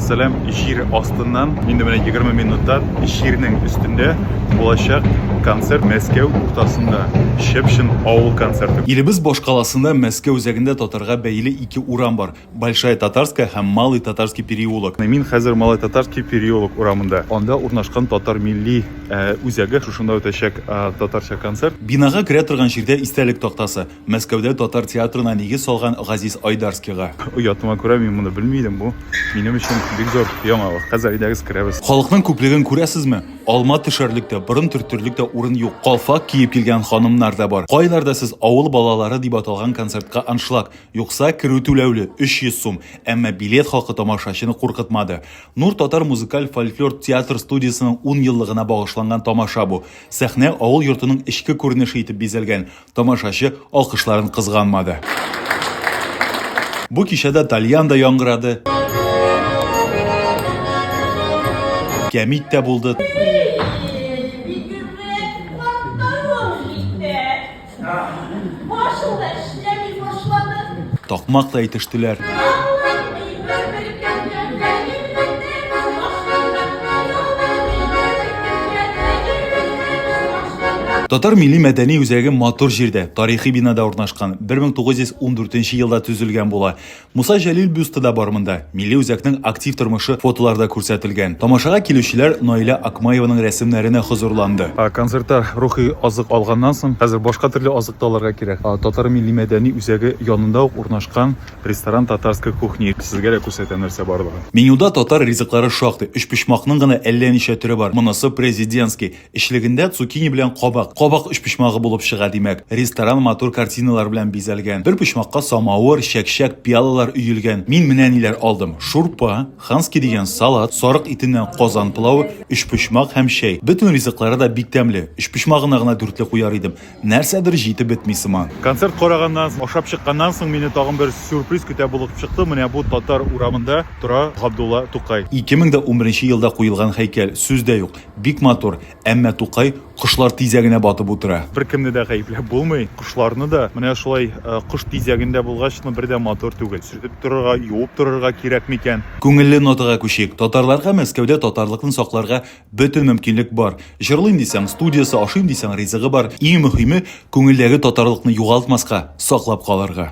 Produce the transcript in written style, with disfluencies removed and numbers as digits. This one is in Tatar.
Сәлам җир астыннан. Инде менә 20 минуттан җирнең өстендә булачак концерт Мәскәү уртасында. Чып-чын авыл концерты. Илебез башкаласында Мәскәү үзәгендә татарга бәйле ике урам бар, Большая Татарская һәм Малый Татарский переулок. Мин хәзер Малый Татарский переулок урамында. Анда урнашкан татар милли үзәге, шушында үтәчәк татарча концерт. Бинага керә торган җирдә истәлек тактасы. Мәскәүдә татар театрына нигез салган Газиз Айдарскийга. Оятыма күрә, мин моны белми идем, бу минем өчен бик зур яңалык. Хәзер әйдәгез керәбез. Халыкның күплеген күрәсезме? Алма төшәрлек тә, борын төртерлек тә урын юк. Калфак киеп килгән ханымнар да бар. Кайларда сез авыл балалары дип аталган концертка аншлаг. Юкса, керү түләүле, 300 сум. Әмма билет хакы тамашачыны куркытмады. Нур татар музыкаль фольклор театр студиясенең ун еллыгына багышланган тамаша бу. Сәхнә авыл йортының эчке күренеше итеп бизәлгән. Тамашачы алкышларын кызганмады. Бу кичәдә тальян да яңгырады. Кәмит тә булды. Такмак та әйтештеләр. Татар милли мәдәни үзәге матур җирдә, тарихи бинада урнашкан, 1914 елда төзелгән була. Муса Җәлил бюсты да бар монда. Милли үзәкнең актив тормышы фотоларда күрсәтелгән. Тамашага килүчеләр Наилә Акмаеваның рәсемнәренә хозурланды. Концертта рухи азык алганнан соң, хәзер башка төрле азык та алырга кирәк. Татар милли мәдәни үзәге янында ук урнашкан Ресторан татарской кухни. Сезгә дә күрсәтәм нәрсә барлыгын. Менюда татар ризыклары шактый, өчпочмакның гына әллә ничә төре бар. Монысы президентский. Эчлегендә цукини белән кабак. Кабак өчпочмагы булып чыга, димәк. Ресторан матур картиналар белән бизәлгән. Бер почмакка самавыр, чәкчәк, пиалалар өелгән. Мин менә ниләр алдым, шурпа, ханский дигән салат, сарык итеннән казан пылавы, өчпочмак һәм чәй. Бөтен ризыклары да бик тәмле. Өчпочмагына гына дүртле куяр идем. Нәрсәдер җитеп бетми сыман. Концерт караганнан соң, ашап чыкканнан соң мине тагын бер сюрприз көтә булып чыкты. Менә бу татар урамында тора Габдулла Тукай. 2011 елда куелган һәйкәл, сүз дә юк, бик матур, әмма Тукай кошлар тизәгенә батып утыра. Беркемне дә гаепләп булмый, кошларны да. Менә шулай кош тизәгендә булгач, ну бер дә матур түгел. Сөртеп торырга, юып торырга кирәк микән? Күңелле нотага күчик. Татарларга Мәскәүдә татарлыкны сакларга Бөтен мөмкинлек бар. Җырлыйм дисәң, студиясе, ашыйм дисәң, ризыгы бар. Иң мөһиме, күңелдәге татарлыкны югалтмаска, саклап калырга.